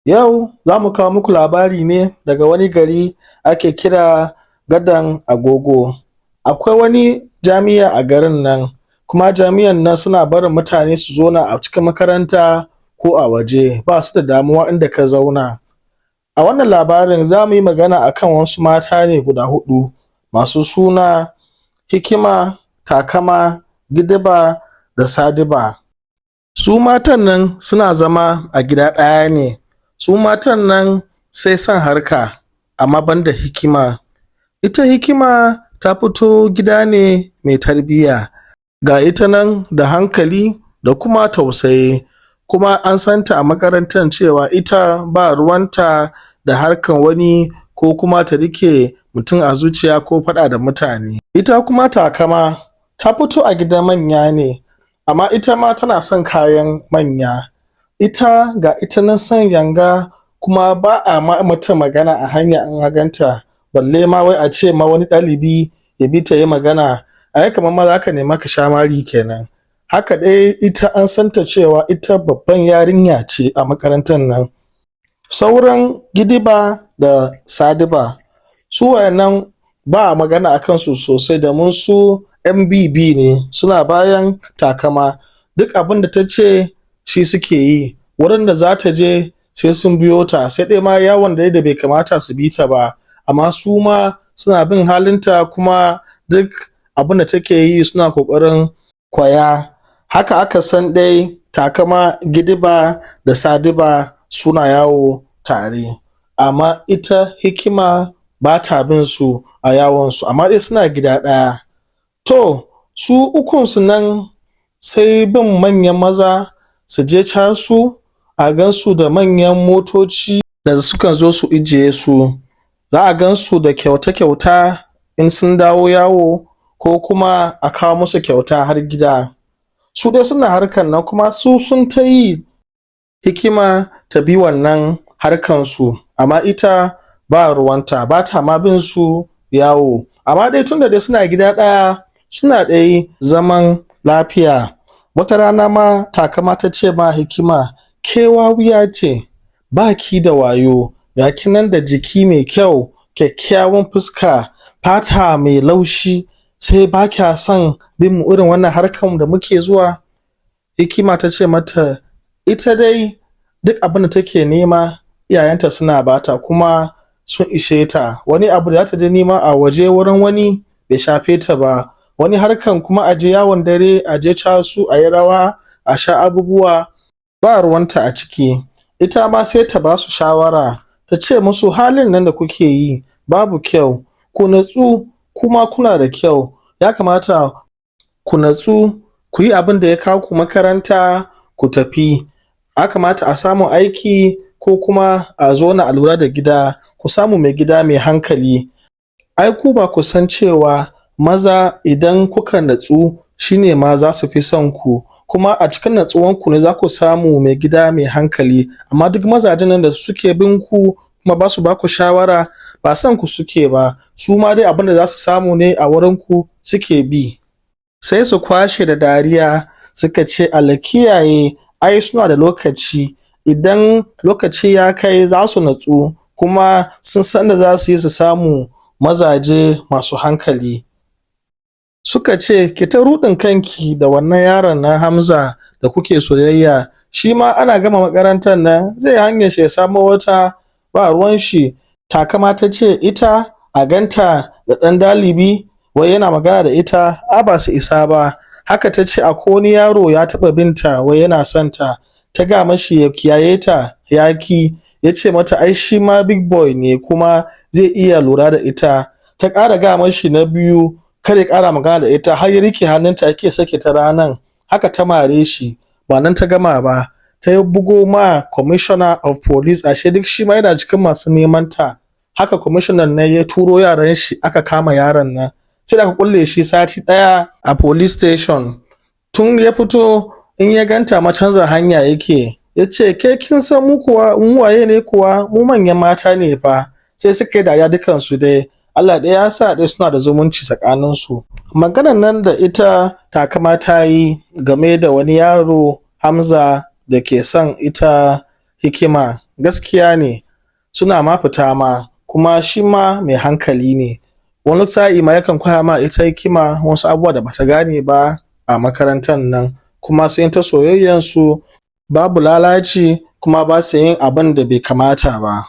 Yau za mu kawo muku labari ne daga wani gari ake kira Gadan Agogo. Akwai wani jami'a a garin nan, kuma jami'an nan suna barin mutane su zauna a cikin makaranta ko a waje, ba su da damuwa inda ka zauna. A wannan labarin za mu yi magana akan wasu mata ne guda huɗu masu suna Hikima, Takama, Gidiba da Sadiba. Su matan nan suna zama a gida ɗaya ne, su matan nan sai son harka, amma ban da Hikima. Ita Hikima ta fito gida ne mai tarbiyya, ga ita nan da hankali da kuma tausayi, kuma an santa a makarantan cewa ita ba ruwanta da harkan wani ko kuma ta riƙe mutum a zuciya ko faɗa da mutane. Ita kuma Takama ta fito a gidan manya ne, amma ita ma tana son kayan manya. Ita ga ita nan son yanga, kuma ba a ma mata magana a hanya in an ganta, balle ma wai a ce ma wani ɗalibi ya bi ta ya yi magana, ai kaman ma za ka nema ka sha mari kenan. Haka dai ita an santa cewa ita babban yarinya ce a makarantan nan. Sauran Gidiba da Sadiba, su wa'innan ba a magana a kansu sosai domin su ‘yan bi bi ne, suna bayan Takama, duk abin da ta ce shi suke yi, wurin da za ta je sai sun biyo ta, sai dai ma yawon dai da bai kamata su bi ta ba, amma su ma suna bin halinta, kuma duk abin da take yi suna ƙoƙarin koya. Haka aka san dai Takama, Gidiba da Sadiba suna yawo tare, amma ita Hikima ba ta bin su a yawonsu, amma dai suna gida ɗaya. To, su ukunsu nan sai bin manyan maza su je casu, a gansu da manyan motoci da sukan zo su ijiye su, za a gansu da kyauta-kyauta in sun dawo yawo ko kuma a kawo musu kyauta har gida. Su dai suna harkan nan, kuma su sun ta yi Hikima ta bi wannan harkansu, amma ita ba ruwanta, ba ta ma bin su yawo. Amma dai tunda dai suna gida ɗaya, suna dai zaman lafiya. Wata rana ma Takama ta ce ma Hikima, "Ke wawiya ce, ba ki da wayo, ga ki nan da jiki mai kyau, kyakkyawan fuska, fata mai laushi, sai ba kya son bin mu irin wannan harkan da muke zuwa?" Hikima ta ce mata ita dai duk abin da take nema iyayenta suna bata, kuma sun ishe ta. Wani abu da za ta je nema a waje wurin wani bai shafe ta ba. Wani harkan kuma a je yawon dare, a je casu, a yi rawa, a sha abubuwa, ba ruwanta a ciki. Ita ma sai ta ba su shawara, ta ce musu, "Halin nan da kuke yi babu kyau, ku natsu, kuma kuna da kyau, ya kamata ku natsu ku yi abin da ya kawo ku makaranta ku tafi. Ya kamata a samu aiki ko kuma a zauna a lura da gida, ku samu mai gida mai hankali. Ai ku ba ku san cewa maza idan kuka natsu shi ne ma za su fi son ku, kuma a cikin natsuwanku ne za ku samu mai gida mai hankali. Amma duk mazajen nan da suke bin ku kuma ba su ba ku shawara, ba son ku suke ba, su ma dai abin da za su samu ne a wurin ku suke bi." Sai su kwashe da dariya, suka ce, "Allah kiyaye, ai suna da lokaci, idan lokaci ya kai za su natsu, kuma sun san da za su yi su samu mazaje masu hankali." Suka ce, "Ki ta ruɗin kanki da wannan yaron na Hamza da kuke soyayya, shi ma ana gama makarantar nan zai hanyar shi ya samo wata, ba ruwan shi." Takama ta ce ita a ganta da ɗan ɗalibi wai yana magana da ita, a ba su isa ba. Haka ta ce akwai wani yaro ya taɓa binta wai yana son ta, ta ga mashi ya kiyaye ta, ya ki, ya ce mata ai shi ma big boy ne kuma zai iya lura da ita. Ta ƙara gaya mashi na biyu kar ya ƙara magana da ita, har ya rike hannunta yake sake ta ranan, haka ta mare shi. Ba nan ta gama ba, ta bugo ma commissioner of police, ashe duk shi ma yana cikin masu neman ta. Haka commissioner nan ya turo yaran shi, aka kama yaron nan, sai da aka kulle shi sati ɗaya a police station. Tun ya fito, in ya ganta ma canza hanya yake. Ya ce, "Ke kin san mu kuwa mu waye ne kuwa? Mu manyan mata ne fa." Sai suka yi dariya dukansu dai. Allah ɗaya ya sa dai suna da zumunci tsakaninsu. Maganan nan da ita Takama ta yi game da wani yaro Hamza da ke son ita Hikima, Gaskiya ne, suna ma fita ma, kuma shi ma mai hankali ne. Wani sa'i ma yakan koya ma ita Hikima wasu abubuwa da bata gane ba a makarantar nan, kuma sun ta soyayyansu, babu lalaci, kuma ba su yin abin da bai kamata ba.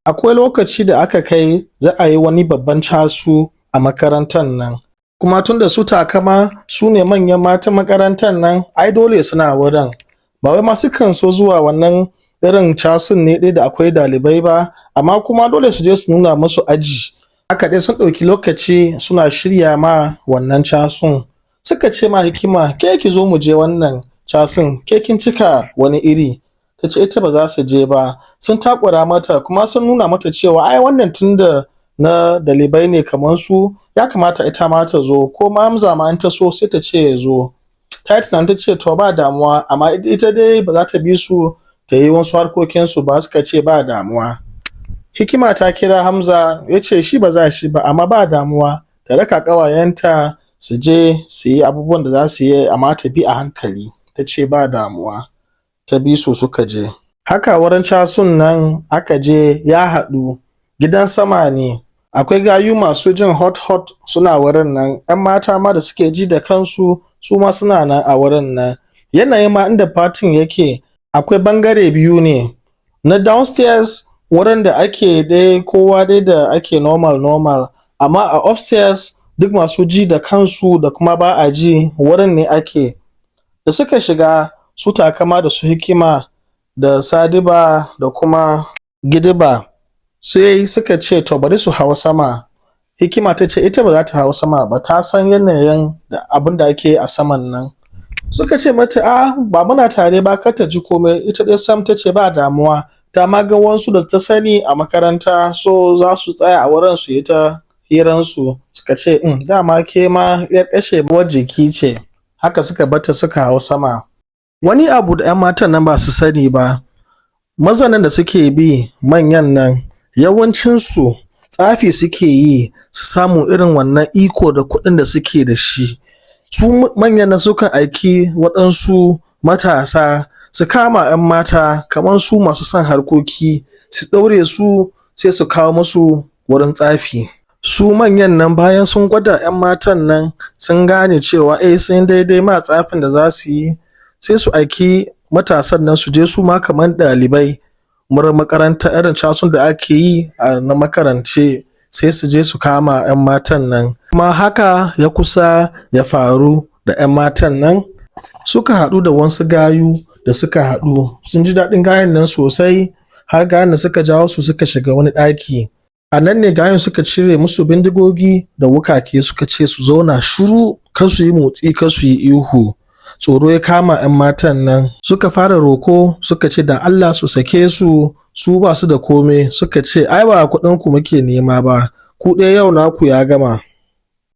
Akwai lokaci da aka kai za a yi wani babban casu a makarantar nan, kuma tunda su Takama su ne manyan matan makarantar nan, ai dole suna wurin. Ba wai ma sukan so zuwa wannan irin casun ne dai da akwai ɗalibai ba, amma kuma dole su je su nuna musu aji. Haka dai sun ɗauki lokaci suna shirya ma wannan casun. Suka ce ma Hikima, "Ke, ki zo mu je wannan casun, ke kin cika wani iri." Ta ce ita ba za su je ba. Sun takura mata, kuma sun nuna mata cewa ai wannan tunda na ɗalibai ne kamar su, ya kamata ita ma ta zo, ko ma Hamza ma in ta so sai ta ce ya zo. Ta yi tunanin, ta ce to, ba damuwa, amma ita dai ba za ta bi su ta yi wasu harkokinsu ba. Suka ce ba damuwa. Hikima ta kira Hamza, ya ce shi ba za shi ba, amma ba damuwa, ta raka ƙawayenta su je su yi abubuwan da za su yi, amma ta bi a hankali. Ta ce ba damuwa. Ta bi su suka je. Haka wurin casun nan aka je ya haɗu, gidan sama ne. Akwai gayu masu jin hot hot suna wurin nan, 'yan mata ma da suke ji da kansu su ma suna nan a wurin nan. Yanayin ma inda partyn yake, akwai bangare biyu ne: na downstairs, wurin da ake dai kowa dai da ake normal normal, amma a upstairs duk masu ji da kansu da kuma ba a ji wurin ne ake. Da suka shiga, su Takama da su Hikima da Sadiba da kuma Gidiba, sai suka ce to, bari su hau sama. Hikima ta ce ita ba za ta hau sama ba, ta san yanayin da abin da ake a saman nan. Suka ce mata, a ba muna tare ba, kar ta ji komai. Ita dai sam ta ce ba damuwa, ta ma ga wasu da ta sani a makaranta, so za su tsaya a wurin su yi ta hiransu. Suka ce dama ke ma yar kashewar jiki ce. Haka suka bata suka hau sama. Wani abu da 'yan matan nan ba su sani ba, mazanan da suke bi manyan nan, yawancinsu tsafi suke yi su samu irin wannan iko da kuɗin da suke da shi. Su manyan nan sukan aiki waɗansu matasa su kama 'yan mata kamar su masu son harkoki, su ɗaure su, sai su kawo musu wurin tsafi. Su manyan nan, bayan sun gwada 'yan matan nan, sun gane cewa eh, sun daidai ma tsafin da za su yi, sai su aiki matasan nan su je su ma kamar ɗalibai wurin makaranta, irin casun da ake yi a na makarance, sai su je su kama 'yan matan nan. Kuma haka ya kusa ya faru da 'yan matan nan. Suka haɗu da wasu gayu da suka haɗu, sun ji daɗin gayun nan sosai, har gayun da suka jawo su suka shiga wani ɗaki. A nan ne gayun suka cire musu bindigogi da wukake, suka ce su zauna shiru, kar su yi motsi, kar su yi ihu. Tsoro ya kama 'yan matan nan, suka fara roko, suka ce da Allah su sake su, su ba su da kome. Suka ce ai ba kuɗin ku muke nema ba, ku ɗaya yau naku ya gama.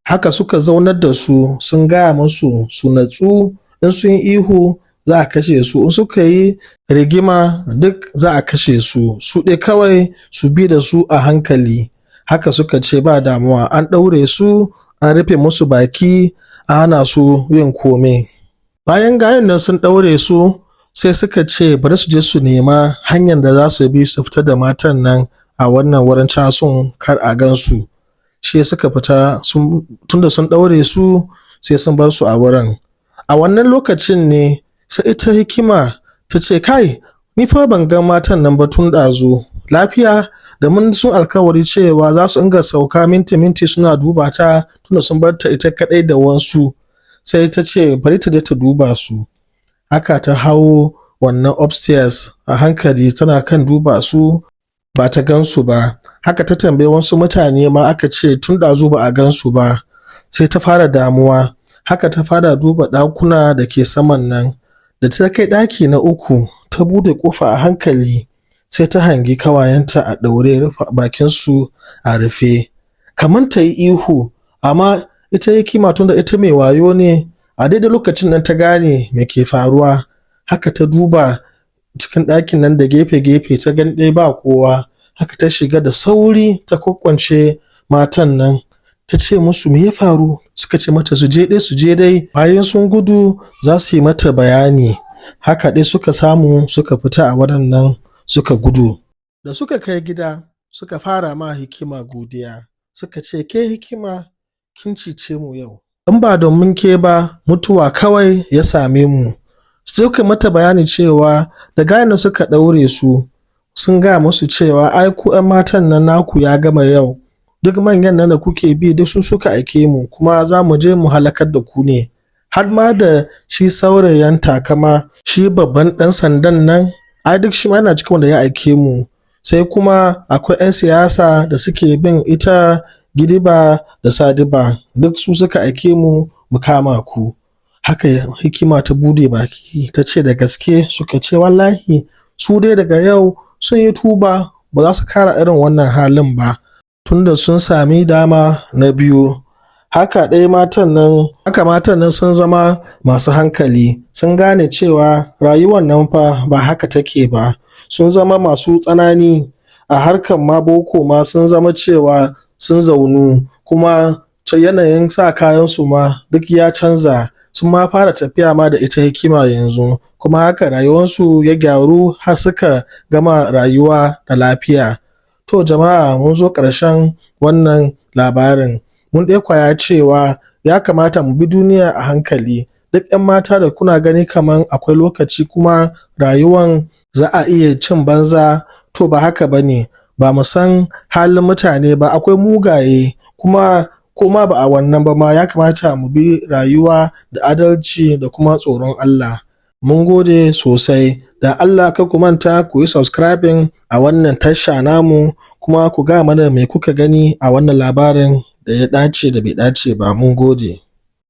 Haka suka zaunar da su, sun gaya musu su natsu, in sun yi ihu za a kashe su, in suka yi rigima duk za a kashe su, su ɗai kawai su bi da su a hankali. Haka suka ce ba damuwa. An ɗaure su, an rufe musu baki, a hana su yin kome. Bayan gayun nan sun ɗaure su, sai suka ce bari su je su nema hanyar da za su bi su fita da matan nan a wannan wurin casun, kar a gan su. Shi suka fita, tunda sun ɗaure su, sai sun bar su a wurin. A wannan lokacin ne sai ita Hikima ta ce, "Kai, ni fa ban ga matan nan ba tun ɗazu. Lafiya?" Domin sun alkawari cewa za su inga sauka minti minti suna duba ta, tunda sun bar ta ita kaɗai da wasu. Sai ta ce bari ta je ta duba su. Haka ta hau wannan upstairs a hankali, tana kan duba su, ba ta gan su ba. Haka ta tambayi wasu mutane ma, aka ce tun ɗazu ba a gan su ba. Sai ta fara damuwa. Haka ta fara duba ɗakuna da ke saman nan. Da ta kai ɗaki na uku, ta bude ƙofa a hankali, sai ta hangi kawayenta a ɗaure, bakinsu a rufe. Kamar ta yi ihu, amma ita Hikima, tunda ita mai wayo ne, a daidai lokacin nan ta gane me ke faruwa. Haka ta duba cikin ɗakin nan da gefe-gefe, ta gan ɗaya ba kowa. Haka ta shiga da sauri, ta kwakwance matan nan, ta ce musu me ya faru. Suka ce mata su je dai, su je dai, bayan sun gudu za su yi mata bayani. Haka dai suka samu suka fita a wurin nan, suka gudu. Da suka kai gida, suka fara ma Hikima godiya, suka ce, "Ke Hikima, kin cece mu yau. In ba domin ke ba, mutuwa kawai ya same mu." Suka mata bayani cewa da gayan suka ɗaure su, sun gaya musu cewa ai ku 'yan matan nan naku ya gama yau. Duk manyan nan da kuke bi duk su suka aike mu, kuma za mu je mu halakar da ku ne. Har ma da shi saurayin takama, shi babban ɗan sandan nan, ai duk shi ma yana cikin wanda ya aike mu. Sai kuma akwai 'yan siyasa da suke bin ita Gidiba da Sadiba, duk su suka aike mu mu kama ku. Haka Hikima ta bude baki ta ce, "Da gaske?" Suka ce wallahi su dai daga yau sun yi tuba, ba za su kara irin wannan halin ba tunda sun sami dama na biyu. Haka ɗaya matan nan, haka matan nan sun zama masu hankali, sun gane cewa rayuwar nan fa ba haka take ba. Sun zama masu tsanani a harkar ma boko ma, sun zama cewa sun zaunu, kuma yanayin sa kayansu ma duk ya canza. Sun ma fara tafiya ma da ita Hikima yanzu, kuma haka rayuwarsu ya gyaru har suka gama rayuwa da lafiya. To jama'a, mun zo ƙarshen wannan labarin. Mun dai koya cewa ya kamata mu bi duniya a hankali. Duk 'yan mata da kuna gani kaman akwai lokaci kuma rayuwan za a iya cin banza, to ba haka ba ne. Ba mu san halin mutane ba, akwai mugaye kuma. Koma ba a wannan ba ma, ya kamata mu bi rayuwa da adalci da kuma tsoron Allah. Mun gode sosai. Da Allah kar ku manta ku yi subscribing a wannan tasha namu, kuma ku gaya mana me kuka gani a wannan labarin da ya dace da bai dace ba. Mun gode.